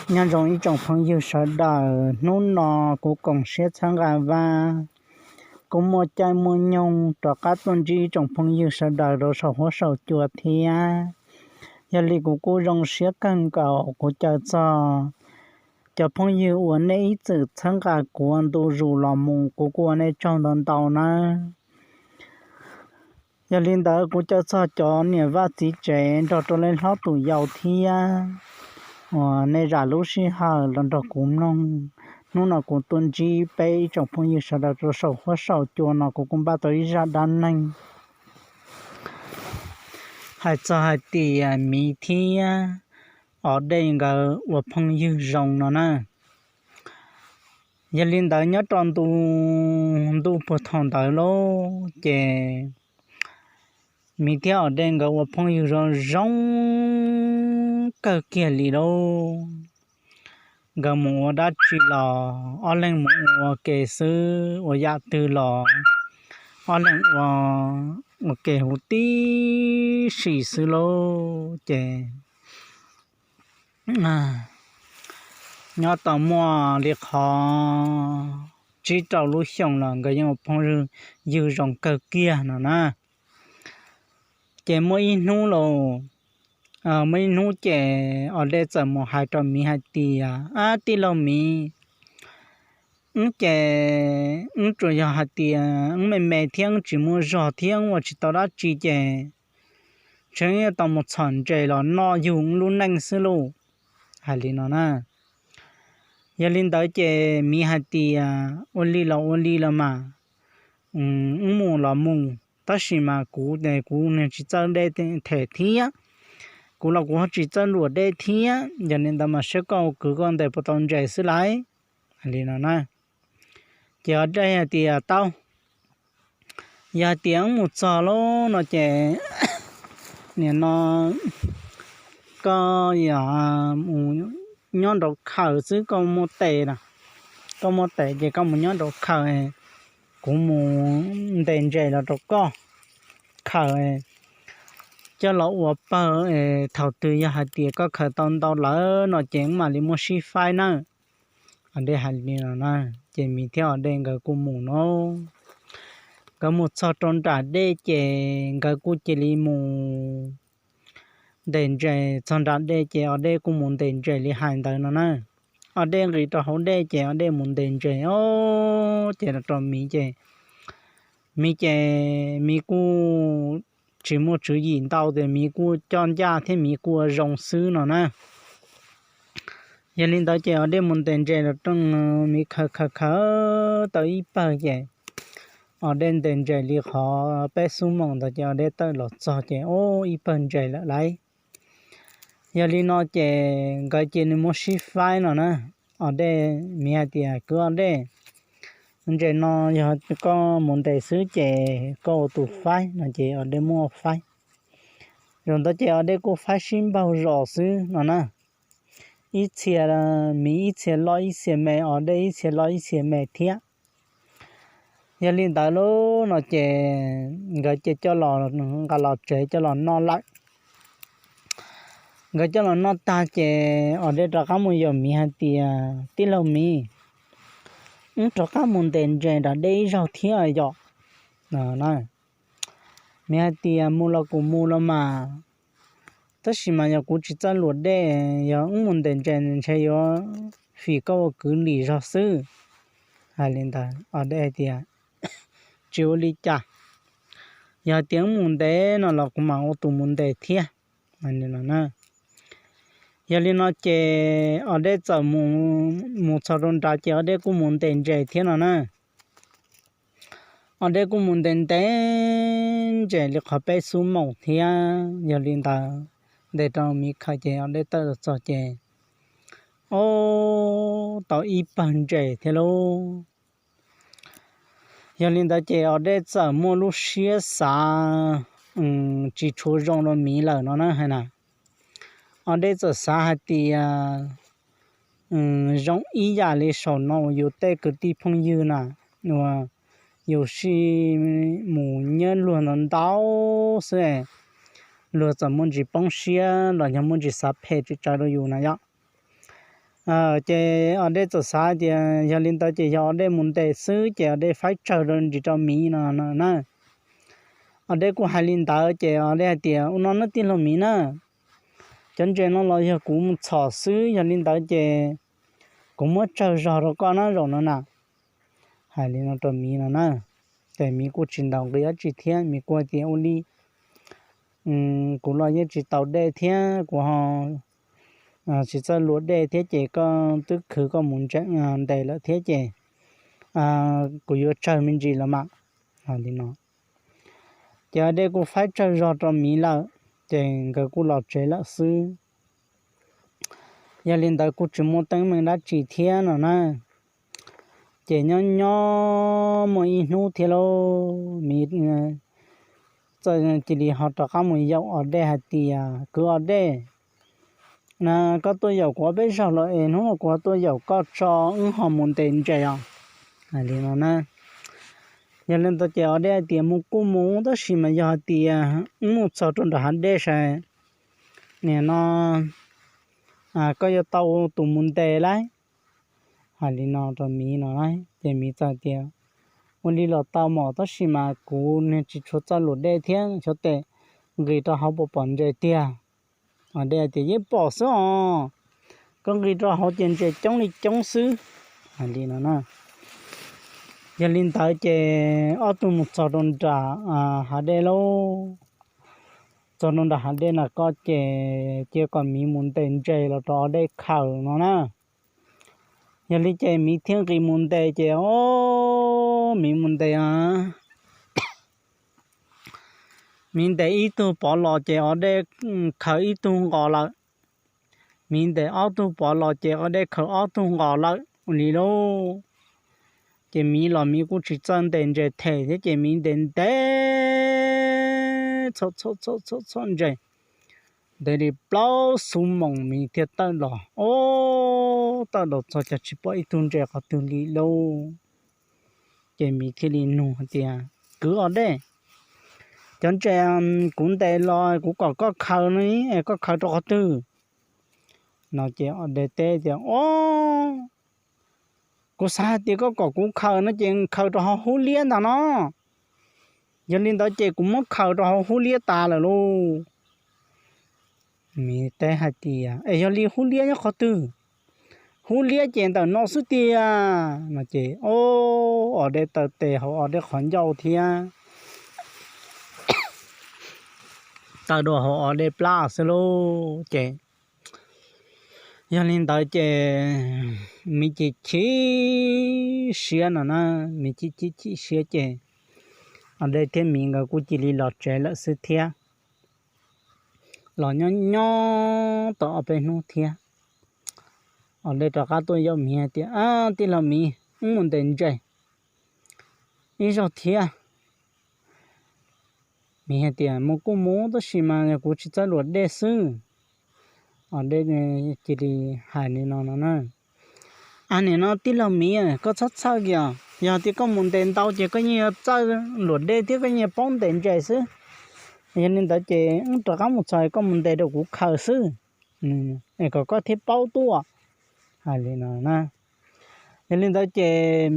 Nyob zoo ib tsoom phooj ywg sawv daws, hnub no kuv koom siab txhawb nqa Vab, kuv muaj caij muaj nyoog rov qab tuaj ntsib ib tsoom phooj ywg sawv daws rau saum huab saum cua thiab. Yog li kuv kuj zoo siab kawg nkaus, kuv caw txog cov phooj ywg uas nej ib txwm txhawb nqa kuv ua ntu zus los mus, kuv kuj ua nej tsaug ntau ntau nawb. Yog li ntawd kuv caw txog cov niam vaj txiv tsev nrog rau nej hlob tus yau thiab uas nej zam lub sij hawm los nrog kuv mloog. Hnub no kuv tuaj ntsib peb ib tsoom phooj ywg sawv daws rau saum huab saum cua no, kuv kuj npaj tau ib zaj dab neeg hais txog hais tias miv thiab os dej nkawd ua phooj ywg zoo no na. Yog li ntawd nyob rau ntu ntuj puag thaum ntawd lauj, ces miv thiab os dej nkawd ua phooj ywg zoo zoo kawg kiag li lauj. Nkawd mus ua dab tsi los ob leeg mus ua ke xwb, ua yam twg los ob leeg ua, ua ke huv tib si xwb lauj. Ces nyob tau muaj li qhov tsib rau lub xyoo los nkawd yeej ua phooj ywg zoo kawg kiag no na. Ces muaj ib hnub los, muaj ib hnub ces os dej txawm mus hais rau miv hais tias, Ab tij laug miv, wb ces wb tsuas yog hais tias wb me me thiab wb tsis muaj zog thiab wb ua tsis tau dab tsi ces tseem yuav tau mus txhom ntses los noj yug wb lub neej xwb lauj. Hais li no na. Yog li ntawd ces miv hais tias, Ua li los ua li los mas, wb mus los mus, tab sis mas kuv, kuv tsis txawj dej them thiab, kuv los kuv ho tsis txawj luam dej thiab. Yog li ntawd mas saib koj kwv koj ntes puas tau ntses xwb lauj. Hais li no na. Ces os dej hais tias, Tau, yog hais tias wb mus txog lawm no ces nim no koj yog mus nyob nraud khaws xwb, koj muaj tes, koj muaj tes ces koj mus nyob nraud khaws, kuv mus ntes ntses los rau koj khaws coj los ua pawg. Thaum twg yog hais tias koj khaws tau ntau lawm no ces wb mam li muaj sib faib nawb. Os dej hais li no na, ces miv thiab os dej nkawd kuj mus no. Nkawd mus txog rau nram dej ces nkawd kuj cia li mus ntes ntses. Txog nram dej ces os dej kuj mus ntes ntses li hais ntawd no na. Os dej nqis rau hauv dej ces os dej mus ntes ntses os, ces los rau miv ces, miv ces miv kuj tsis muaj tswv yim ntau tias miv kuj coj ncaj thiab miv kuj ua zoo xwb no na. Yog li ntawd ces os dej mus ntes ntses los rau miv khaws khaws khaws tau ib pawg ces os dej ntes ntses li qhov peb xuab moos ntawd ces os dej tawm los txog ces ua ib pawg ntses lawm lauj. Yog li no ces nkawd cia li muab sib faib no na. Os dej, miv hais tias, Kwv os dej, ntses no yog koj mus ntes xwb ces koj ua tus faib no ces os dej muab faib. Zaum ntawd ces os dej kuj faib sib npaug zos xwb no na. Ib txhia miv ib txhia loj ib txhia me, os dej ib txhia loj ib txhia me thiab. Yog li ntawd lub no ces nkawd cia coj los, nqa los tsev coj los noj lawm. Nkawd coj los noj tag ces os dej rov qab mus yaum miv hais tias, Tij laug miv, wb rov qab mus ntes ntses nram dej ib zaug thiab yom. Miv hais tias, Mus los kuv mus los mas, tab sis mas yog kuv tsis txawj luam dej, yog wb mus ntes ntses ntshe yuav fim koj ua kwv lim zog xwb. Hais li ntawd os dej hais tias, Tsis ua li cas, yog hais tias wb mus ntes no los kuv mam ua tus mus ntes thiab. Yog li no ces os dej txawm mus txog rau nrad ces os dej kuj mus ntes ntses thiab no na. Os dej kuj mus ntes ntes ntses li qhov peb xuab moos thiab. Yog li ntawd, ntes rau miv khaws ces os dej tawm los txog ces, o, tau ib pawg ntses thiab lauj. Yog li ntawd ces os dej txawm muaj lub siab xav tsis tshua zoo rau miv lawm no na hais na. Os dej txawm xav hais tias, zoo ib yam li saum no uas yus tej kwv tij phooj ywg na, uas yus sib mus nyiam luag ntau ntau xwb, luag txawm muaj ntsis poob siab los yog muaj ntsis xav phem tsis tsawv rau yus na yom. Ces Os Dej txawm xav tias yog li ntawd ces yog Os Dej mus ntes xwb ces Os Dej faib tsawg rau ntsis rau miv no na. Os Dej kuj hais li ntawd ces Os Dej hais tias, Ua no nawb tij laug miv na, cov ntses no los yog kuv mus txhom xwb, yog li ntawd ces kuv muab tsawg zog rau koj na zaum no na. Hais li no rau miv no na, ces miv kuj tsis ntaus nqi dab tsi thiab, miv kuj hais tias, Ua li kuv los yeej tsis tau dej thiab, kuv ho tsis txawj luam dej thiab ces koj twb khwv koj mus ntes lawm thiab ces kuv yuav tsawg me ntsis los mas. Hais li no ces Os Dej kuj faib tsawg zog rau miv lawm, ces nkawd kuj los tsev lawm xwb. Yog li ntawd kuj tsis muaj teeb meem dab tsi thiab no na. Ces nyob nyob muaj ib hnub thiab lauj, miv txawm cia li ho rov qab mus yaum Os Dej hais tias, Kwv Os Dej, koj tuaj yaum kuv ob peb zaug lawm es hnub no kuv ho tuaj yaum koj tso, wb ho mus ntes ntses os. Hais li no na. Yog li ntawd ces Os Dej hais tias, Mus kuj mus, tab sis mas yog hais tias wb mus txog rau nram hav dej saib, nim no koj yuav tau tus mus ntes lauj. Hais li no rau miv no lauj, ces miv txawm tias, Ua li los tau mog, tab sis mas kuv niag tsis tshua txawj luam dej thiab, xyov tes nqis rau hauv puas pom ntses tiag. Os Dej tias, Yeej pom xwb os, koj nqis rau hauv ces ntses coob li coob xwb. Hais li no na. Yog li ntawd ces ob tug mus txog rau nram hav dej lauj. Txog rau nram hav dej na koj ces cia kom miv mus ntes ntses los rau Os Dej khaws no na. Yog li ces miv thiaj nqis mus ntes ces, o, miv mus ntes, miv ntes ib tug pov los ces Os Dej khaws ib tug nqos lawm. Miv ntes ob tug pov los ces Os Dej khaws ob tug nqos lawm li lauj. Ces miv los miv kuj tsis txawj ntes ntses them thiab ces miv ntes ntes txhom txhom txhom txhom txhom ntses ntev li plaub xuv moos miv thiaj tawm los. O, tawm los txog cas tsis pom ib tug ntses qhov twg li lauj. Ces miv thiaj li nug hais tias, Kwv Os Dej, cov ntses kuv ntes los kuv kom koj khaws no, koj khaws rau qhov twg? No ces Os Dej teb tias, O, kuv xav hais tias koj kom kuv khaws no ces khaws rau hauv hub liab ntag no. Yog li ntawd ces kuv muab khaws rau hauv hub liab tas lawm lauj. Miv teb hais tias, Es yog li hub liab nyob qhov twg? Hub liab ces ntawm no xwb tiag. No ces, o, Os Dej taw tes hauv Os Dej qhov ncauj thiab taw dua hauv Os Dej plab xwb lauj. Ces yog li ntawd ces miv chim chim siab no na, miv chim chim chim siab ces Os Dej thiab miv nkawd kuj cia li los tsev lawm xwb thiab. Los nyob nyob tau ob peb hnub thiab, Os Dej rov qab tuaj yaum miv hais tias, Tij laug miv, wb mus ntes ntses ib zaug thiab. Miv hais tias, Mus kuj mus, tab sis mas yog kuv tsis txawj luam dej xwb. Os Dej cia li hais li no no na, A, nim no tij laug miv, koj txhob txhawj kiag, yog tias koj mus ntes ntau ces koj yeej yuav txawj luam dej thiab koj yeej paub ntes ntses xwb. Yog li ntawd ces wb rov qab mus txog koj mus ntes rau kuv khaws xwb, es kom koj thiaj paub tuaj. Hais li no na. Yog li ntawd ces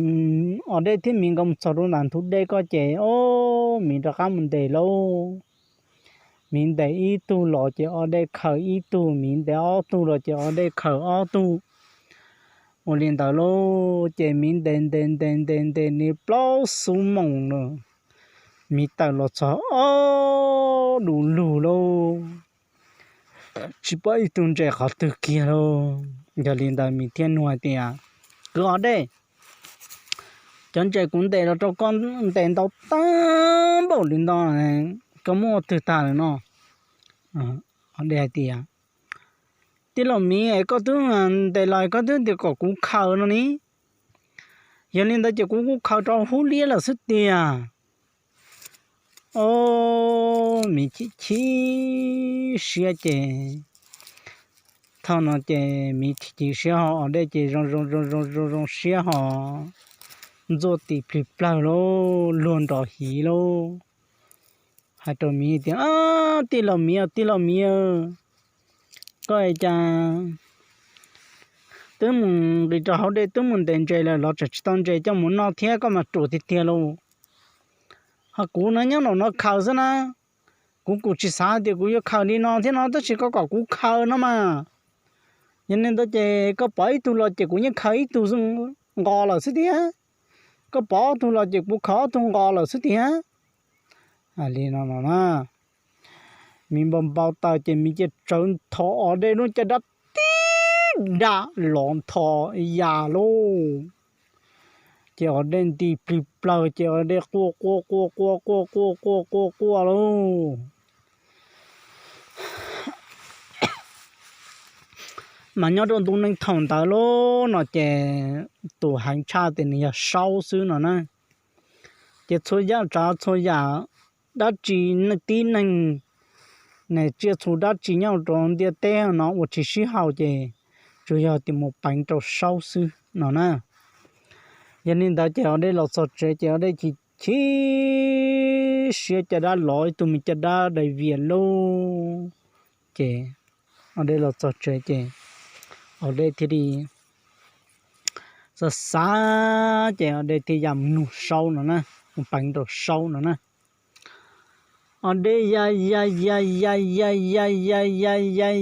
Os Dej thiab miv nkawd mus txog rau ntawm ntug dej ko ces, o, miv rov qab mus ntes lauj. Miv ntes ib tug los ces Os Dej khaws ib tug, miv ntes ob tug los ces Os Dej khaws ob tug. Ua li ntawd lauj ces miv ntes ntes ntes ntes ntes li plaub xuv moos lawm, miv tawm los txog ob du lug lauj, tsis pom ib tug ntses qhov twg kiag lauj. Yog li ntawd miv thiaj nug hais tias, Kwv Os Dej, cov ntses kuv ntes los rau koj ntes ntau tag npaum li no, koj muab ua twg tag lawm no? Os Dej hais tias, Tij laug miv, koj twb ntes los koj twb tias kom kuv khaws no ni. Yog li ntawd ces kuv kuj khaws rau hub liab lawm xwb tiag. O, miv chim chim siab ces, thaum no ces miv chim chim siab ho Os Dej ces zoo zoo zoo zoo zoo siab ho ntxuaj tis plig plawg lauj, luag nrov hiv lauj. Hais rau miv tias, Tij laug miv, tij laug miv, koj es cas twb mus nqis rau hauv dej twb mus ntes ntses lawm los tseem tsis tau ntses coj mus noj thiab, koj mas ruam tiag tiag lauj. Ho kuv no nyob nraum no khaws xwb na, kuv kuj tsis xav tias kuv yuav khaws li no thiab no, tab sis koj kom kuv khaws no mas. Yog li ntawd ces koj pov ib tug los ces kuv yeej khaws ib tug nqos lawm xwb tiag, koj pov ob tug los ces kuv khaws ob tug nqos lawm xwb tiag. Hais li no no na, miv npau npau taws ces miv cia tsawv nthos os dej lub caj dab tib dam los nthos ya lauj. Ces os dej nti plig plawg ces os dej quaj quaj quaj quaj quaj quaj quaj quaj lauj. Mas nyob rau ntu neej thaum ntawd lauj no ces tus heev tshaj tias nws yog Saub xwb no na. Ces txhua yam tsav txhua yam dab tsi tib neeg, tsiaj txhu dab tsi nyob rau ntiaj teb no ua tsis sib haum ces tsuas yog tias mus peev rau Saub xwb no na. Yog li ntawd ces os dej los txog tsev ces os dej chim chim siab, caj dab los ib tug me caj dab dai vias lauj. Ces os dej los txog tsev ces os dej thiaj li xav xav ces os dej thiaj ya mus nug Saub no na, mus peev rau Saub no na. Os dej ya ya ya ya ya ya ya ya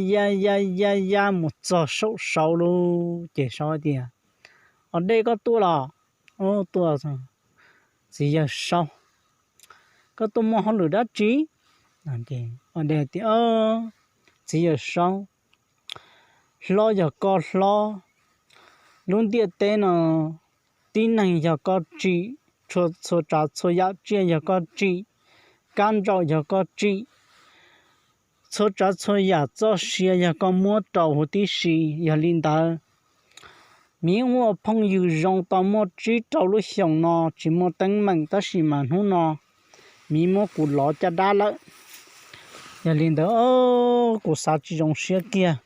ya ya ya ya mus txog saum Saub lauj ces Saub tias, Os dej, koj tuaj los? Tuaj. Txiv yawg Saub, koj tuaj muaj hauj lwm dab tsi? Os dej tias, Txiv yawg Saub, hlob yog koj hlob, lub ntiaj teb no tib neeg yog koj tsim, txhua tsav txhua yam tsiaj yog koj tsim, kab ntsauj yog koj tsim, txhua tsav txhua yam txoj sia yog koj muab rau huv tib si. Yog li ntawd, miv ua phooj ywg zoo tau muaj tsib rau lub xyoos no tsis muaj teeb meem, tab sis mas hnub no miv muab kuv lov caj dab lawm. Yog li ntawd, kuv xav tsis zoo siab kiag.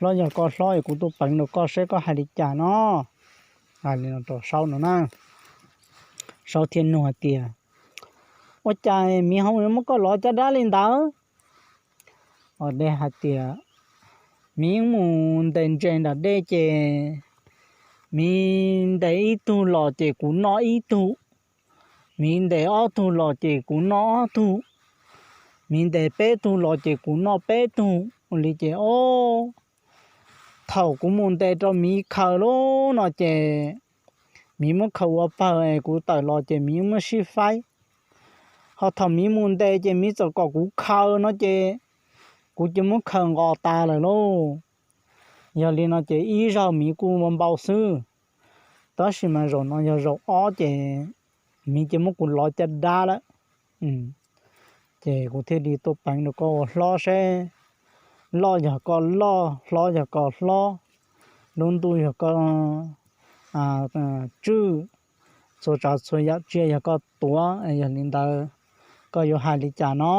Hlob yog koj hlob es kuv tuaj peev rau koj saib koj hais li cas no. Hais li no rau Saub no na. Saub thiaj nug hais tias, Ua cas miv ho yuav muab koj lov caj dab li ntawd? Os dej hais tias, Miv mus ntes ntses nram dej ces miv ntes ib tug los ces kuv noj ib tug, miv ntes ob tug los ces kuv noj ob tug, miv ntes peb tug los ces kuv noj peb tug. Ua li ces, o, thaum kuv mus ntes rau miv khaws lauj no ces miv muab khaws ua pawg es kuv tawm los ces miv muab sib faib. Ho thaum miv mus ntes ces miv txawm kom kuv khaws no ces kuv cia muab khaws nqos tas lawm lauj. Yog li no ces ib zaug miv kuj npau xwb, tab sis mas zaum no yog zaum ob ces miv cia muab kuv lov caj dab lawm. Ces kuv thiaj li tuaj peev rau koj ua hlob seb, loj yog koj loj, hlob yog koj hlob, lub ntuj yog koj tswj, txhua tsav txhua yam tsiaj yog koj tuav. Yog li ntawd, koj yuav hais li cas no?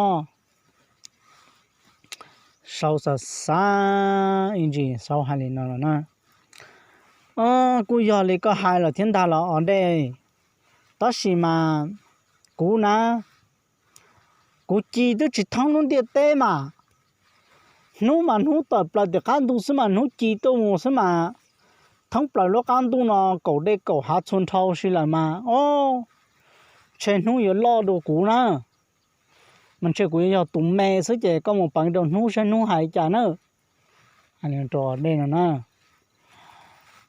Saub xav xav ib ntsis Saub hais li no los na, Kuj yog li koj hais los thiab ntag los os dej, tab sis mas kuv na, kuv ci twb tsis thoob lub ntiaj teb mas, hnub mas hnub tawm plaws tim qab ntuj xwb mas hnub ci tuaj mus xwb mas, thoob plaws lub qab ntuj no kaum dej kaum hav txhua nrhau si lawm mas, o, ntshe hnub yuav loj dua kuv na. Mas ntshe kuv yuav yog tus me xwb ces koj mus peev rau hnub saib hnub hais cas na. Rau dej no na,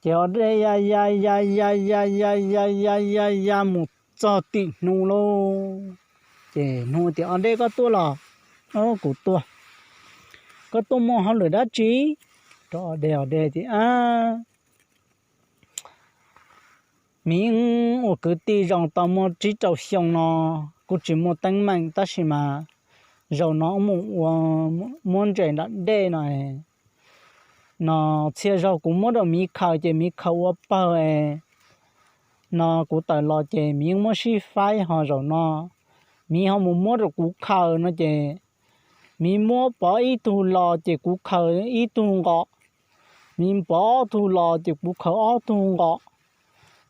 ces os dej ya ya ya ya ya ya ya ya ya mus txog tim hnub lauj. Ces hnub tias, Os dej, koj tuaj los? Kuv tuaj. Koj tuaj muaj hauj lwm dab tsi? Rau os dej, os dej tias, Miv ua kwv tij zoo tau muaj tsib rau xyoo no, kuj tsis muaj teeb meem, tab sis mas zaum no mus ua, muab ntses nram dej no, no txhia zaug kuv muab rau miv khaws ces miv khaws ua pawg, no kuv tawm los ces miv muab sib faib, ho zaum no miv ho mus muab rau kuv khaws no ces miv muab pov ib tug los ces kuv khaws ib tug nqos, miv pov ob tug los ces kuv khaws ob tug nqos,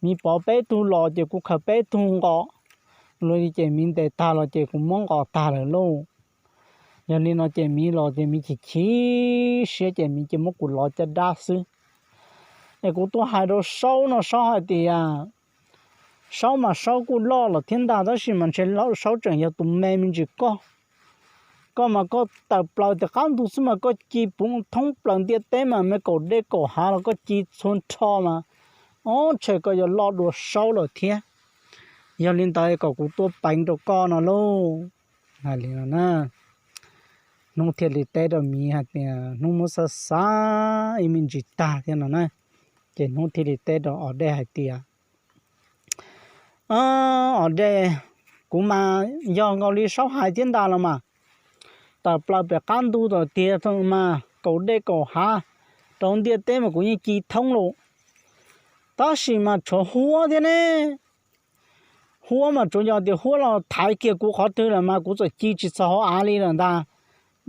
miv pov peb tug los ces kuv khaws peb tug nqos. Luag li ces miv ntes tag los ces kuv muab nqos tag lawm lauj. Yog li no ces miv los ces miv chim chim siab ces miv cia muab kuv lov caj dab xwb. Es kuv tuaj hais rau Saub no, Saub hais tias, Saub mas Saub kuj loj lawm thiab ntag, tab sis mas ntshe Saub tseem yog tus me me ntsis koj. Koj mas koj tawm plaws tias qab ntug xwb mas koj ci puv thoob plaws ntiaj teb mas me kaum dej kaum hav los koj ci txhua nrho mas, ob, ntshe koj yuav loj dua Saub lawm thiab. Yog li ntawd kom kuv tuaj peev rau koj no lauj. Hais li no na, hnub thiaj li teb rau miv hais tias, hnub muab xav xav ib me ntsis tag thiab no na, ces hnub thiaj li teb rau os dej hais tias, os dej, kuv mas yog nkaus li Saub hais thiab ntag los mas, tawm plaws pem qab ntug tom tiag mas kaum dej kaum hav rau ntiaj teb mas kuv yeej ci thoob lawm. Tab sis mas tshuav huab thiab ne. Huab mas tsuas yog tias huab los thaiv kiag kuv qhov twg lawm mas kuv txawm ci tsis txog hauv av li lawm ntag.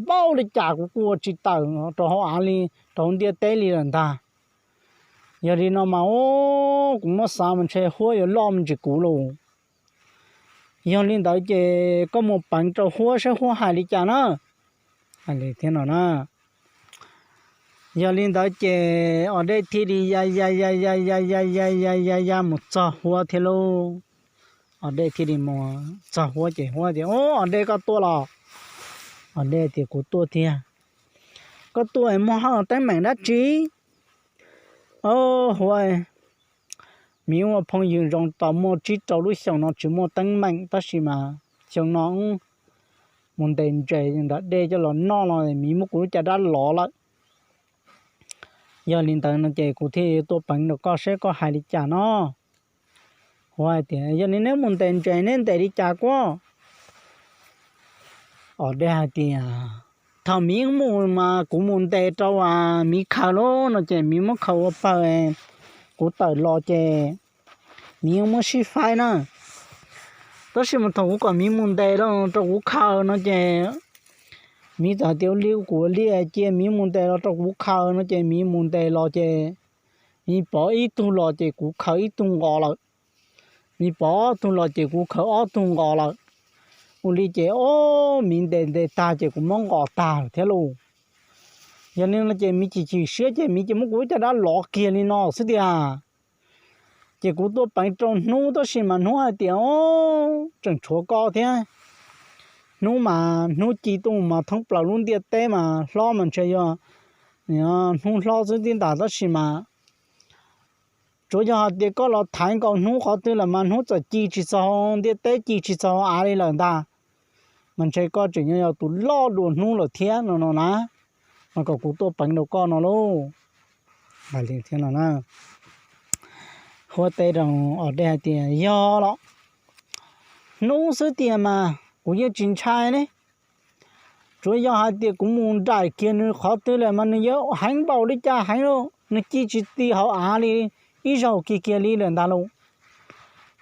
Npaum li cas kuv kuj ua tsis tawm rau hauv av li, rau hauv ntiaj teb li lawm ntag. Yog li no mas, o, kuv muab xav mas ntshe huab yuav loj me ntsis kuv lauj. Yog li ntawd ces koj mus peev rau huab saib huab hais li cas na. Hais li thiab no na. Yog li ntawd ces os dej thiaj li ya ya ya ya ya ya ya ya ya ya mus txog huab thiab lauj. Os dej thiaj li mus txog huab ces huab tias, os dej, koj tuaj los? Os dej tias, kuv tuaj tiag. Koj tuaj muaj teeb meem dab tsi? Huab, miv ua phooj ywg zoo tau muaj tsib rau lub xyoos no tsis muaj teeb meem, tab sis mas xyoo no mus ntes ntses ntawm dej coj los noj no miv muab kuv lub caj dab lov lawm. Yog li ntawd no ces kuv thiaj tuaj peev rau koj saib koj hais li cas no. Huab hais tias, yog li neb mus ntes ntses neb ntes li cas kuab? Os dej hais tias, thaum miv mus mas kuv mus ntes rau miv khaws lauj no ces miv muab khaws ua pawg, kuv tawm los ces miv muab sib faib na. Tab sis mas thaum kuv kom miv mus ntes rau kuv khaws no ces miv txawm tias, ua li kuv ua li cia miv mus ntes los rau kuv khaws no ces miv mus ntes los ces miv pov ib tug los ces kuv khaws ib tug nqos lawm. Miv pov ob tug los ces kuv khaws ob tug nqos lawm. Ua li ces, o, miv ntes ntes tag ces kuv muab nqos tag thiab lauj. Yog li no ces miv chim chim siab ces miv ces muab kuv lub caj dab lov kiag li no xwb tiag. Ces kuv tuaj peev rau hnub, tab sis mas hnub hais tias, o, tseem tshuav koj thiab. Hnub mas hnub ci tuaj mas thoob plaws lub ntiaj teb mas hlob mas ntshe yog hnub hlob xwb tib ntag, tab sis mas tsuas yog hais tias koj los thaiv nkaus hnub qhov twg lawm mas hnub txawm ci tsis txog ntiaj teb, ci tsis txog av li lawm ntag. Mas ntshe koj tseem yog tus loj dua hnub lawm thiab no no na. Mas kom kuv tuaj peev rau koj no lauj. Hais li thiab no na. Huab teb rau os dej hais tias, yog los, hnub xwb tiag mas kuv yeej tsis ntshai ne. Tsuas yog hais tias kuv mus nraim kiag nws qhov twg lawm mas nws yuav heev npaum li cas heev lauj, nws ci tsis ti hauv av li ib zaug kiag kiag li lawm ntag lauj.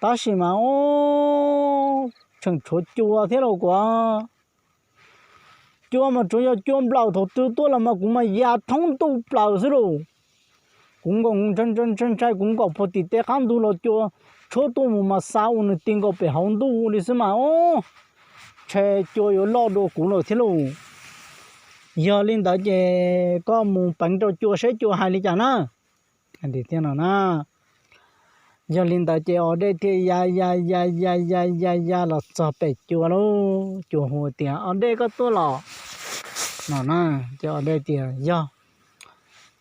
Tab sis mas, o, tseem tshuav cua thiab lauj kuv. Cua mas tsuas yog cua nplawm thaum twg tuaj los mas kuv mas ya thoob ntuj plaws xwb lauj. Kuv nkaum ntshai ntshai ntshai, kuv nkaum puag tim tej qab ntug los cua tshuab tuaj mus mas xa ua nws ti nkaus pem hauv ntuj li xwb mas, o, ntshe cua yuav loj dua kuv lawm thiab lauj. Yog li ntawd ces koj mus peev rau cua saib cua hais li cas na. Thiab no na. Yog li ntawd ces os dej thiaj ya ya ya ya ya ya ya los txog pem cua lauj. Cua hu tias, os dej, koj tuaj los? No na. Ces os dej tias, yog.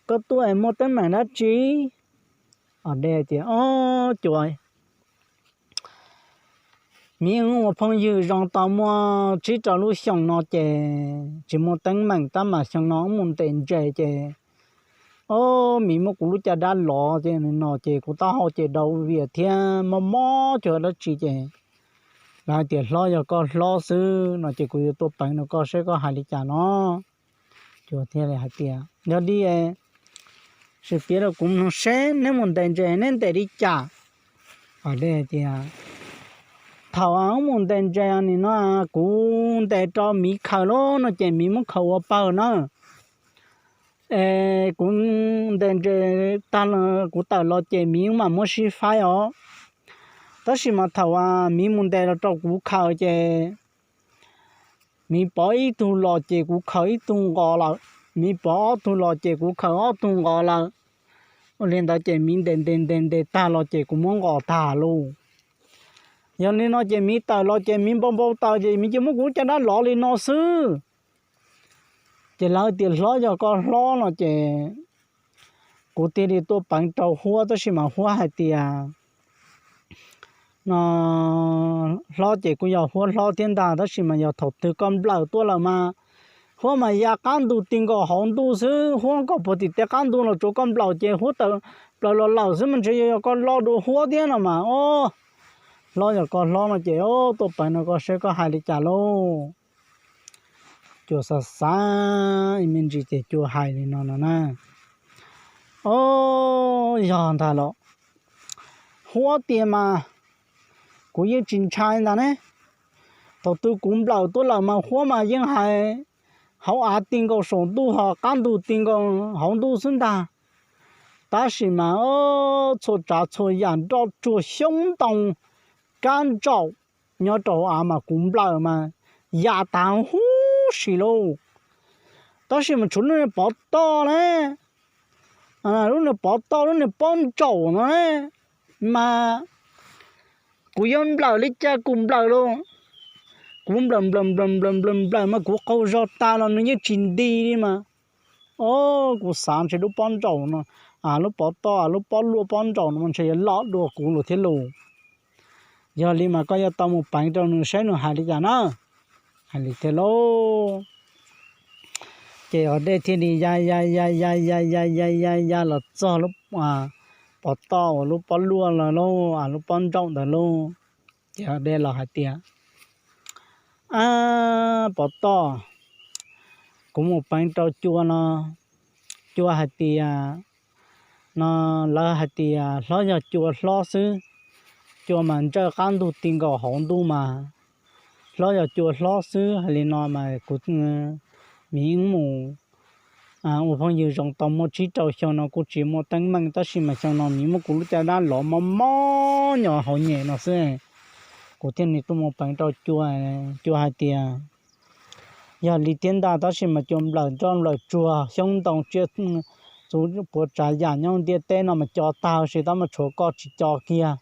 Koj tuaj es muaj teeb meem dab tsi? Os dej tias, o, cua, miv ua phooj ywg zoo tau muaj tsib rau lub xyoos no ces tsis muaj teeb meem, tab mas xyoo no wb mus ntes ntses ces, o, miv muab kuv lub caj dab lov ces no ces kuv taub hau ces dau vias thiab mob mob cuag dab tsi ces lawv hais tias hlob yog koj hlob xwb no ces kuv yuav tuaj peev rau koj saib koj hais li cas no. Cua thiaj li hais tias, yog li sim piav rau kuv mloog seb neb mus ntes ntses neb ntes li cas. Os dej tias, thaum wb mus ntes ntses nim no kuv ntes rau miv khaws lauj no ces miv muab khaws ua pawg na. Es kuv ntes ntses tag kuv tawm los ces miv mam muab sib faib os. Tab sis mas thaum miv mus ntes los rau kuv khaws ces miv pov ib tug los ces kuv khaws ib tug nqos lawm, miv pov ob tug los ces kuv khaws ob tug nqos lawm. Ua li ntawd ces miv ntes ntes ntes ntes tag los ces kuv muab nqos tag lauj. Yog li no ces miv tawm los ces miv npau npau taws ces miv cia muab kuv lub caj dab lov li no xwb. Ces lawv tias hlob yog koj hlob no ces kuv thiaj li tuaj peev rau huab tab sis mas huab hais tias no, hlob ces kuj yog huab hlob thiab ntag tab sis mas yog thaum twg koj nplawm tuaj lawm mas huab mas ya qab ntug ti nkaus hauv ntuj xwb, huab nkaus puag tim tej qab ntug los tsuav koj nplawm ces huab tawm plaws los lawm xwb mas ntshe yog koj lo dua huab thiab no mas o. Hlob yog koj hlob no ces o, tuaj peev no koj saib koj hais li cas lauj. Cua xav xav ib me ntsis ces cua hais li no no na, o, yog ntag los, huab tias mas kuv yeej tsis ntshai ntag ne. Thaum twg kuv nplawm tuaj lawm mas huab mas yeej hais hauv av ti nkaus saum ntuj ho qab ntug ti nkaus hauv ntuj xwb ntag. Tab sis mas txhua tsav txhua yam nroj tsuag xyoob ntoo kab ntsaum nyob rau hauv av mas kuv nplawm mas ya tas huv si lauj. Tab sis mas tshuav lub niag pov toj na, lub niag pov toj lub niag pob ntsaum no na, mas kuv yuav nplawm li cas kuv nplawm lauj. Kuv nplawm nplawm nplawm nplawm nplawm nplawm mas kuv qaug zog tas los nws yeej tsis nti li mas. O, kuv xav ntshe lub pob ntsaum no, lub pov toj lub pob luaj pob ntsaum no mas ntshe yuav loj dua kuv lawm thiab lauj. Yog li mas koj yuav tau mus peev rau nws saib nws hais li cas na. Hais li thiab lauj. Ces os dej thiaj li ya ya ya ya ya ya ya ya ya los txog lub pov toj uas lub pob luaj los lauj, lub pob ntsaum ntawd lauj. Ces os dej los hais tias, ab, pov toj, kuv mus peev rau cua no, cua hais tias, no, lawv hais tias hlob yog cua hlob xwb, cua mas ntsawj qab ntug ti nkaus hauv ntuj mas, hlob yog cua hlob xwb hais li no mas kuv, miv mus ua phooj ywg zoo tau muaj tsib rau xyoo no kuj tsis muaj teeb meej tab sis mas xyoo no miv muab kuv lub caj dab lov mob mob nyo hauv nyem no xwb. Kuv thiaj li tuaj mus peev rau cua, cua hais tias, yog li thiab ntag tab sis mas cua nplawm nroj nplawm tsuag xyoob ntoo tsiaj txhu puas tsav yam nyob ntiaj teb no mas co tag huv si tab mas tshuav koj tsis co kiag.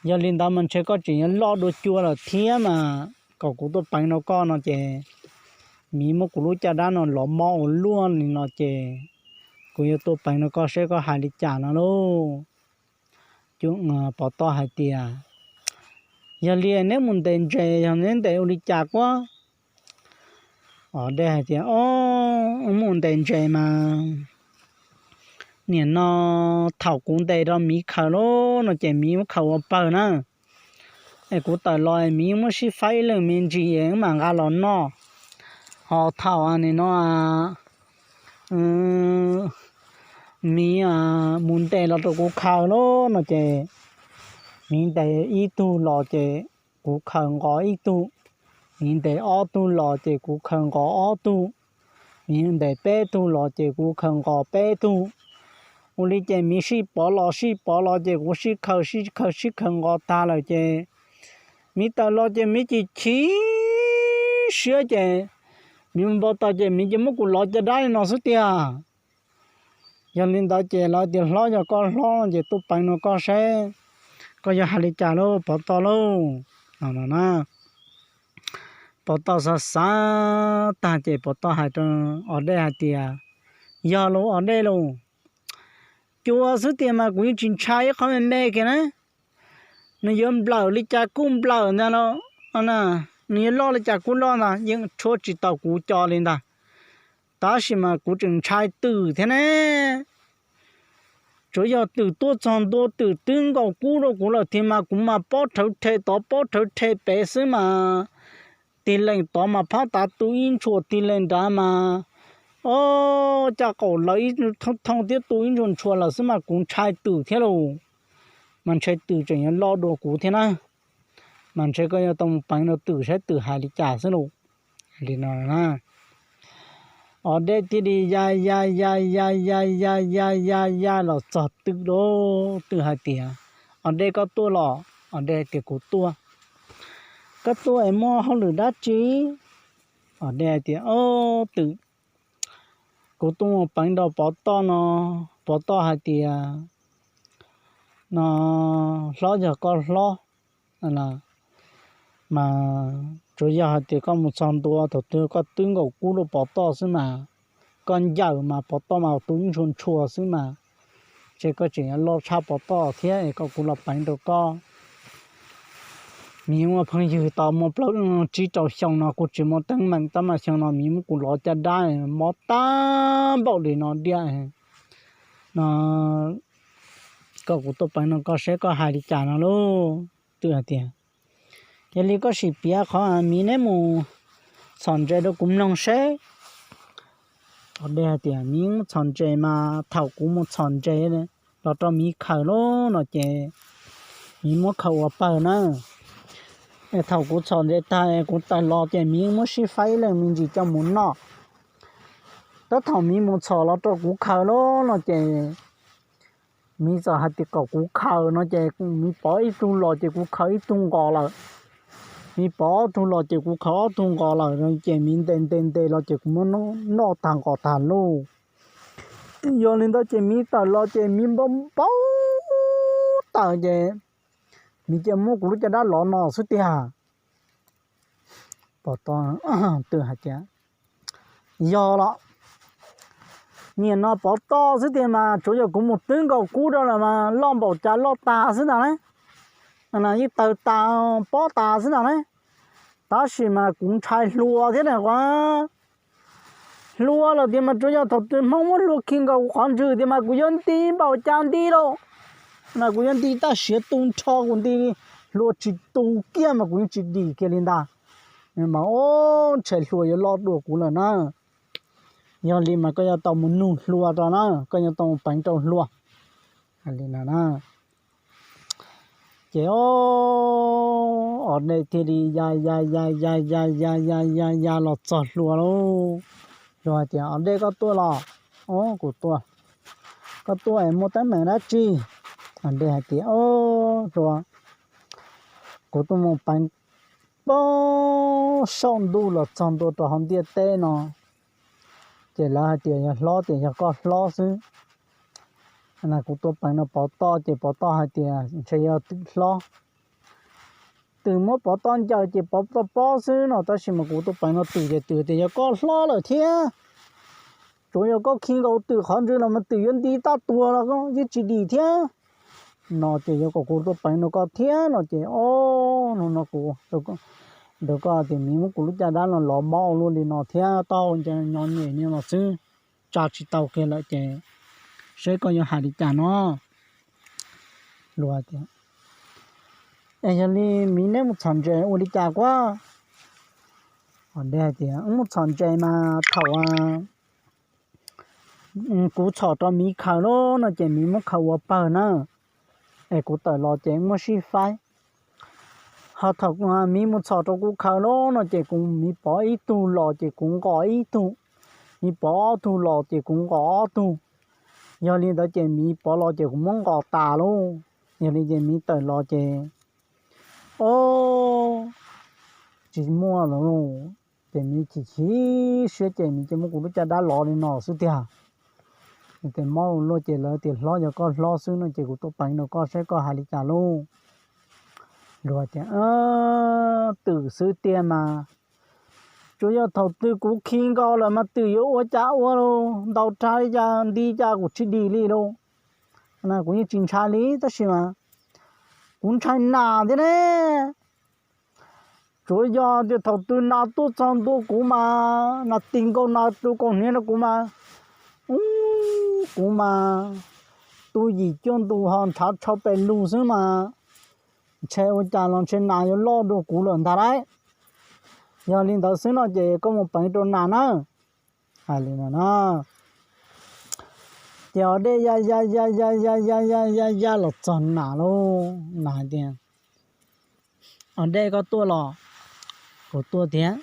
Yog li ntawd mas ntshe koj tseem yuav loj dua cua lawm thiab mas kom kuv tuaj peev rau koj no ces miv muab kuv lub caj dab no lov mob ua luaj li no ces kuv yuav tuaj peev rau koj saib koj hais li cas no lauj. Pov toj hais tias, yog li neb mus ntes ntses yog neb ntes ua li cas kuab? Os dej hais tias, o, mus ntes ntses mas nim no thaum kuv ntes rau miv khaws lauj no ces miv muab khaws ua pawg na, es kuv tawm los miv muab sib faib ib leeg me ntsis es wb mam nqa los noj. Ho thaum nim no miv mus ntes los rau kuv khaws lauj no ces miv ntes ib tug los ces kuv khaws nqos ib tug, miv ntes ob tug los ces kuv khaws nqos ob tug, miv ntes peb tug los ces kuv khaws nqos peb tug. Ua li ces miv sib pov los sib pov los ces kuv sib khaws sib khaws sib khaws nqos tag lawm ces miv tawm los ces miv chim chim siab ces miv npau taws ces miv cia muab kuv lov caj dab li no xwb tiag. Yog li ntawd ces lawv tias hlob yog koj hlob ces tuaj peev no koj saib koj yuav hais li cas lauj pov toj lauj no na. Pov toj xav xav tag ces pov toj hais rau os dej hais tias, yog lauj os dej lauj, cua xwb tiag mas kuv yeej tsis ntshai ib qho me me kiag na. Nws yuav nplawm li cas kuj nplawm ntag lauj, nws yuav loj li cas kuj loj ntag, yeej tshuab tsis tau kuv co li ntag. Tab sis mas kuv tseem ntshai twm thiab ne. Tsuav yog twm tuaj txog ntua twm twb nkaus kub rau kuv lawm thiab mas kuv mas pob rhawv rhe tod pob rhawv rhe pem xwb mas tig lees tod mas phab tav tu ib ntshua tig lees nrad mas o, caj qaum lawv ib thooj thiab tu ib ntshua ntshua lawm xwb mas kuv ntshai twm thiab lauj. Mas ntshe twm tseem yuav loj dua kuv thiab na. Mas ntshe koj yuav tau mus peev rau twm saib twm hais li cas xwb lauj. Li no na. Os dej thiaj li ya ya ya ya ya ya ya ya ya los txog twm lauj. Twm hais tias, os dej koj tuaj los? Os dej tias kuv tuaj. Koj tuaj es muaj hauj lwm dab tsi? Os dej hais tias, o, twm, kuv tuaj mus peev rau Pov Toj no, Pov Toj hais tias, no, hlob, yog koj hlob, mas tsuas yog hais tias koj mus txog ntua thaum twg koj twb nkaus kub rau Pov Toj xwb mas, koj ncaws mas Pov Toj mas tus ntshua ntshua xwb mas, ces koj tseem yuav loj tshaj Pov Toj thiab es kom kuv los peev rau koj. Miv ua phooj ywg tau muaj plaub tsib rau xyoo no kuv tsis muaj teeb meem tab mas xyoo no miv muab kuv lov caj dab mob tag npaum li no diaj. No, koj, kuv tuaj peev no koj saib koj hais li cas no lauj. Twm hais tias, yog li koj sim piav qhov miv neb mus txhom ntses rau kuv mloog seb. Os, dej hais tias, miv mus txhom ntses mas thaum kuv mus txhom ntses los rau miv khaws lauj no ces miv muab khaws ua pawg na. Es thaum kuv txhom ntses tag es kuv tawm los ces miv muab sib faib ib leeg me ntsis coj mus noj. Tab thaum miv mus txhom los rau kuv khaws lauj no ces miv txawm hais tias kom kuv khaws no ces miv pov ib tug los ces kuv khaws ib tug nqos lawm. Miv pov ob tug los ces kuv khaws ob tug nqos lawm no ces miv ntes ntes ntes los ces kuv muab noj tag nqos tag lauj. Yog li ntawd ces miv tawm los ces miv npau npau taws ces miv cia muab kuv lub caj dab lov no xwb tiag. Pov Toj twm hais tias, yog los, niaj no Pov Toj xwb tiag mas tsuas yog kuv mus twb nkaus kub rau lawm mas loj npaum cas loj tas xwb ntag na. Yeej taws tas pob tas xwb ntag na. Tab sis mas kuv ntshai hlua thiab na, hlua lawm tiag mas tsuas yog thaum twg Hmoob muab hlua khi nkaus kuv qhov ntswg tiag mas kuv yuav nti npaum cas nti lauj. Mas kuv yuav nti tag siav tu nrho kuv nti, hlua tsis tu kiag mas kuv yeej tsis dim kiag li ntag. Mas o, ntshe hlua yuav loj dua kuv lawm na. Yog li mas koj yuav tau mus nug hlua rau na, koj yuav tau mus peev rau hlua. Hais li no na. Ces o, Os Dej thiaj li ya ya ya ya ya ya ya ya ya los txog hlua lauj. Hlua hais tias, Os Dej, koj tuaj los? Os, kuv tuaj. Koj tuaj es muaj teeb meem dab tsi? Os Dej hais tias, Os hlua, kuv tuaj mus peev poob saum ntuj los txog ntua rau hauv ntiaj teb no, ces lawv hais tias yog hlob ces yog koj hlob xwb. Kuv tuaj peev no Pov Toj ces Pov Toj hais tias ntshe yog twm hlob. Twm muab Pov Toj ncaws ces Pov Toj pob xwb no, tab sis mas kuv tuaj peev no twm ces twm tias yog koj hlob lawm thiab. Tsuas yog koj khi nkaus twm qhov ntswg los mas twm yuav nti tag tuag los yeej tsis dim thiab. No ces yog kom kuv tuaj peev no koj thiab no ces o, no no kuv ntawd koj tias miv muab kuv lub caj dab no lov mob ua luaj li no thiab, taub hau nco nco nyem ni no xwb, tsa tsis tau kiag lawm ces seb koj yuav hais li cas no. Hlua tias, Es yog li miv neb mus txhom ntses ua li cas kuab? Os Dej hais tias, Wb mus txhom ntses mas thaum kuv txhom rau miv khaws lauj no ces miv muab khaws ua pawg na, es kuv tawm los ces muab sib faib. Ho thaum miv mus txhom rau kuv khaws lauj no ces kuv miv pov ib tug los ces kuv nqos ib tug, miv pov ob tug los ces kuv nqos ob tug. Yog li ntawd ces miv pov los ces kuv muab nqos tas lauj. Yog li ces miv tawm los ces, o, tsis muaj lawm lauj. Ces miv chim chim siab ces miv cia muab kuv lub caj dab lov li no xwb tiag. Ces mob ua luaj ces lawv tias hlob yog koj hlob xwb no ces kuv tuaj peev rau koj saib koj hais li cas lauj. Luag tias, Twm xwb tiag mas, tsuas yog thaum twg kuv khi nkaus lawm mas twm yuav ua cas ua lauj, ntaus rag li cas nti cas kuv tsis dim li lauj. Kuv yeej tsis ntshai li tab sis mas kuv ntshai nas thiab ne. Tsuas yog tias thaum twg nas tuaj txog ntua kuv mas nas tig nkaus nas rau kaus hniav rau kuv mas, kuv mas tu yim cuaj ntus ho ntshav tsho pes lug xwb mas, ntshe ua cas los ntshe nas yuav loj dua kuv lawm ntag lauj. Yog li ntawd xwb no ces koj mus peev rau nas na. Hais li no na. Ces Os Dej ya ya ya ya ya ya ya ya ya los txog nas lauj, nas hais tias, Os Dej, koj tuaj los? Kuv tuaj tiag.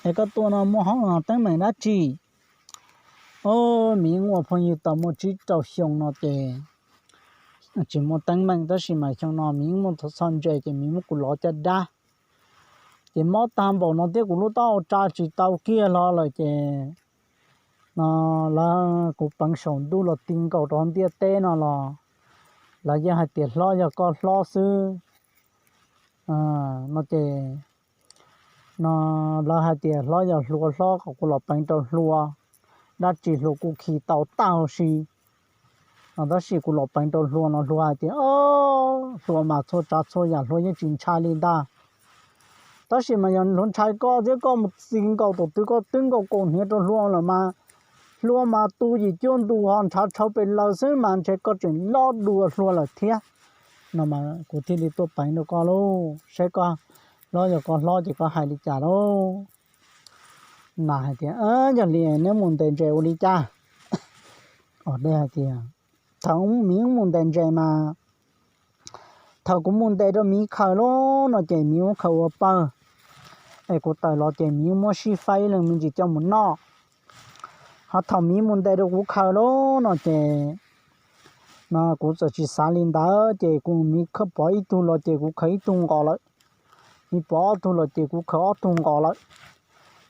Es koj tuaj no muaj hauj teeb meem dab tsi? Os, miv ua phooj ywg tau muaj tsib rau xyoo no ces tsis muaj teeb meem tab sis mas xyoo no miv muaj txhom ntses ces miv muab kuv lov caj dab, ces mob tag npaum no thiab kuv lub taub hau tsa tsis tau kiag hlo lawm ces no lawv, kuv peev saum ntuj los ti nkaus rau ntiaj teb no los lawv yeej hais tias hlob yog koj hlob xwb no ces no lawv hais tias hlob yog hluas hlob kom kuv los peev rau hluas, dab tsi hluas kuj khi tau tag huv si no. Tab sis kuv los peev rau hluas no hluas hais tias, o, hluas mas txhua tsav txhua yam hluas yeej tsis ntshai li ntag. Tab sis mas yog hluas ntshai koj thiab koj mus txi nkaus tus twg koj twb nkaus kaum hniav rau hluas lawm mas hluas mas tu yim cuaj ntus ho ntshav tshauv pes laws xwb mas ntshe koj tseem loj dua hluas lawm thiab no mas kuv thiaj li tuaj peev rau koj lauj, saib koj hlob yog koj hlob ces koj hais li cas lauj. Nas hais tias, yog li neb mus ntes ntses ua li cas? Os Dej hais tias, thaum miv mus ntes ntses mas thaum kuv mus ntes rau miv khaws lauj no ces miv muab khaws ua pawg, es kuv tawm los ces miv muab sib faib ib leeg me ntsis coj mus noj. Ho thaum miv mus ntes rau kuv khaws lauj no ces no kuv txawm tsis xav li ntawd ces kuv miv pov ib tug los ces kuv khaws ib tug nqos lawm, miv pov ob tug los ces kuv khaws ob tug nqos lawm,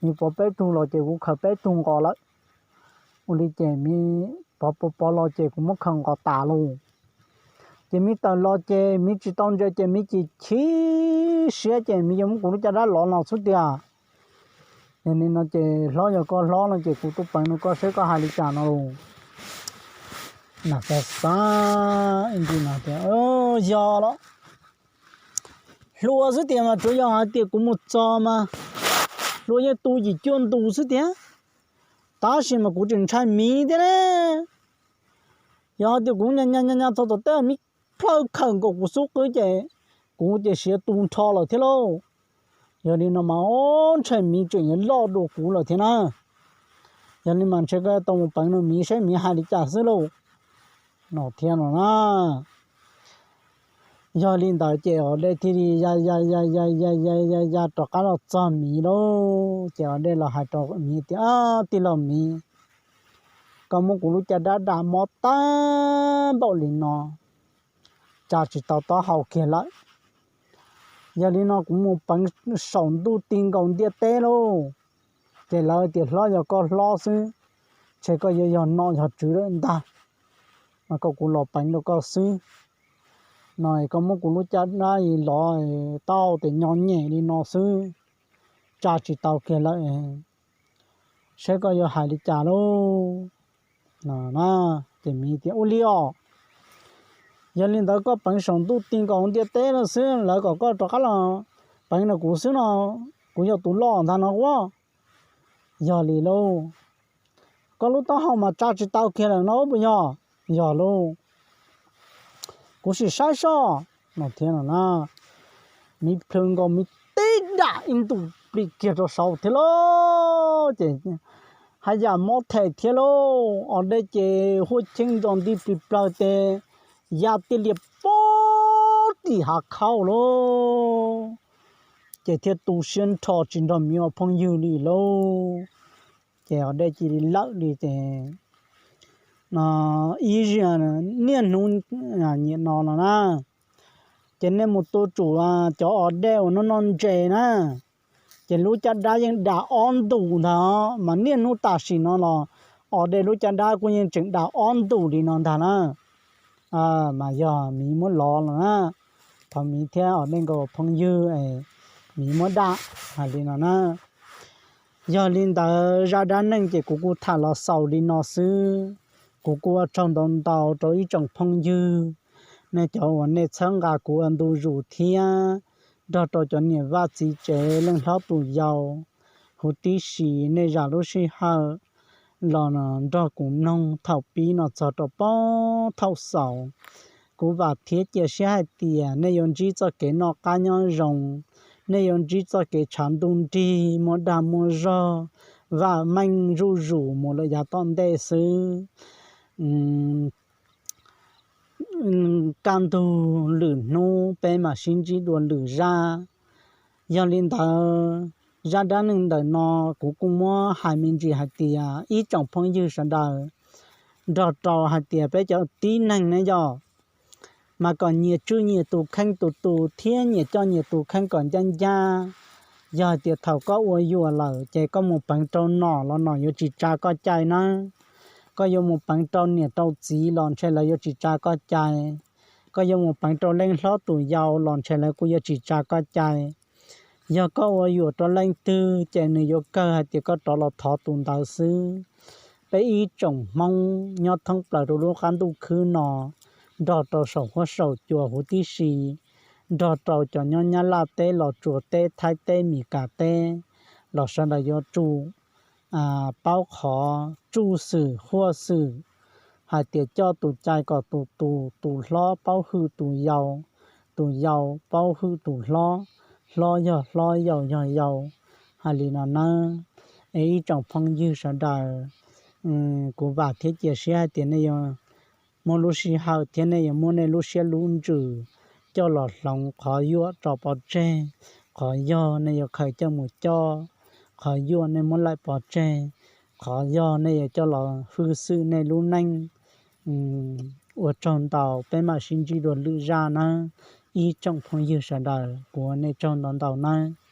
miv pov peb tug los ces kuv khaws peb tug nqos lawm. Ua li ces miv pov pov pov los ces kuv muab khaws nqos tas lauj. Ces miv tawm los ces miv tsis tau ntses ces miv chim chim siab ces miv yuav muab kuv lub caj dab lov los xwb tiag. Yog li no ces hlob yog koj hlob no ces kuv tuaj peev rau koj saib koj hais li cas no lauj. Nas xav xav ib ntsis no tias, yog los, hluas xwb tiag mas tsuas yog hais tias kuv mus txog mas hluas yeej tu yim cuaj ntus xwb tiag, tab sis mas kuv tseem ntshai miv thiab ne. Yog hais tias kuv nyo nyo nyo txog tom tej miv plhaw khawm nkaus kuv xub qwb ces kuv ces siav tu nrho lawm thiab lauj. Yog li no mas ntshai miv tseem yuav loj dua kuv lawm thiab na. Yog li mas ntshe koj tau mus peev no miv saib miv hais li cas xwb lauj no thiab no na. Yog li ntawd ces Os Dej thiaj li ya ya ya ya ya ya ya ya rov qab los txog miv lauj. Ces Os Dej los hais rau miv tias, tij laug miv, koj muab kuv lub caj dab dam mob tag npaum li no, tsa tsis tau taub hau kiag lawm. Yog li no kuv mus peev saum ntuj ti nkaus ntiaj teb lauj, ces lawv tias hlob yog koj hlob xwb, ntshe koj yuav yog nom yog tswv lawm ntag, mas kom kuv los peev rau koj xwb no, koj muab kuv lub caj dab lov taub hau tes nyo nyem li no xwb, tsa tsis tau kiag lawm, saib koj yuav hais li cas lauj. Ces miv tias ua li os, yog li ntawd koj peev saum ntuj ti nkaus ntiaj teb lawm xwb, lawv kom koj rov qab los peev rau kuv xwb no, kuv yog tus loj ntag no ua. Yog li lauj, koj lub taub hau mas tsa tsis tau kiag lawm no puas yog? Yog lauj, kuv sim saib soj no thiab no na. Miv plhws nkaus miv tib dam ib ntus plis kiag rau saud thiab lauj. Ces haj yam mob them thiab lauj. Os Dej ces huaj cheeb ntso nti plig plawg tes ya tiaj lias poob tim hav khauj lauj. Ces thiaj tu siab nrho tsis nrog miv ua phooj ywg li lauj. Ces Os Dej cia li lawm li ces no ib zaug niaj hnub nyiam no no na, ces nej mus tua tsum cov Os Dej uas noj noj ntses na, ces lub caj dab yeej dam ob ntus ntag, mas niaj hnub tam sim no los Os Dej lub caj dab kuj yeej tseem dam ob ntus li no ntag na. Mas yog miv muab lov los na, thaum miv thiab Os Dej nkaus phooj ywg, miv muab dam, hais li no na. Yog li ntawd zaj dab neeg ces kuv kuj tham los xaus li no xwb. Kuv kuj ua tsaug ntau ntau rau ib tsoom phooj ywg, nej cov uas nej txhawb nqa kuv ua ntu zus thiab nrog rau cov niam vaj txiv tsev leej hlob tus yau huv tib si, nej zam lub sij hawm los nrog kuv mloog thaum pib no txog rau poob thaum xaus. Kuv vam thiab cia siab hais tias nej yuav ntsib txoj kev noj qab nyob zoo, nej yuav ntsib txoj kev tshav ntuj nrig muaj dag muaj zog, vam meej zuj zus mus lawm yav tom ntej xwb. Kaj ntug lwm hnub peb mam sib ntsib dua lwm zaj. Yog li ntawd, zaj dab neeg ntawm no kuv kuj muab hais me ntsis hais tias ib tsoom phooj ywg sawv daws nrog rau hais tias peb cov tib neeg ne yog mas kom nyias tswj nyias tus kheej tus tus thiab nyias coj nyias tus kheej kom ncaj ncaj, Yog hais tias thaum koj ua yuam lawm ces koj mus peev rau nom los nom yuav tsis tsa koj cai nawb. Koj yuav mus peev rau niam rau txiv los ntshe lawv yuav tsis tsa koj cai. Koj yuav mus peev rau leej hlob tus yau los ntshe lawv kuj yuav tsis tsa koj cai. Yog koj ua yuam rau leej twg ces nws yuav kawg hais tias koj rov los thov tus ntawd xwb. Peb ib tsoom Hmoob nyob thoob plaws rau lub qab ntuj khwb no, nrog rau saum huab saum cua huv tib si, nrog rau cov nyob Nyab Laj teb, Los Tsuas teb, Thaib teb, Mis Kas teb, los sawv daws yuav tsum paub qhov tsuj xwm huaj xwm hais tias coj tus cai kom tus tus tus hlob paub hwm tus yau, tus yau paub hwm tus hlob, hlob yog hlob, yau yog yau, hais li no nawb. Es ib tsoom phooj ywg sawv daws, kuv vam thiab cia siab hais tias nej yuav muaj lub sij hawm thiab nej yuav muab nej lub siab lub ntsws coj los hloov qhov yuam tso pov tseg. Qhov yog nej yuav khaws coj mus coj, qhov yuam nej muab laim pov tseg, qhov yog nej yuav coj los hwj xwm nej lub neej. Ua tsaug ntau, peb mam sib ntsib dua lwm zaj nawb. Ib tsoom phooj ywg sawv daws, kuv ua nej tsaug ntau ntau nawb.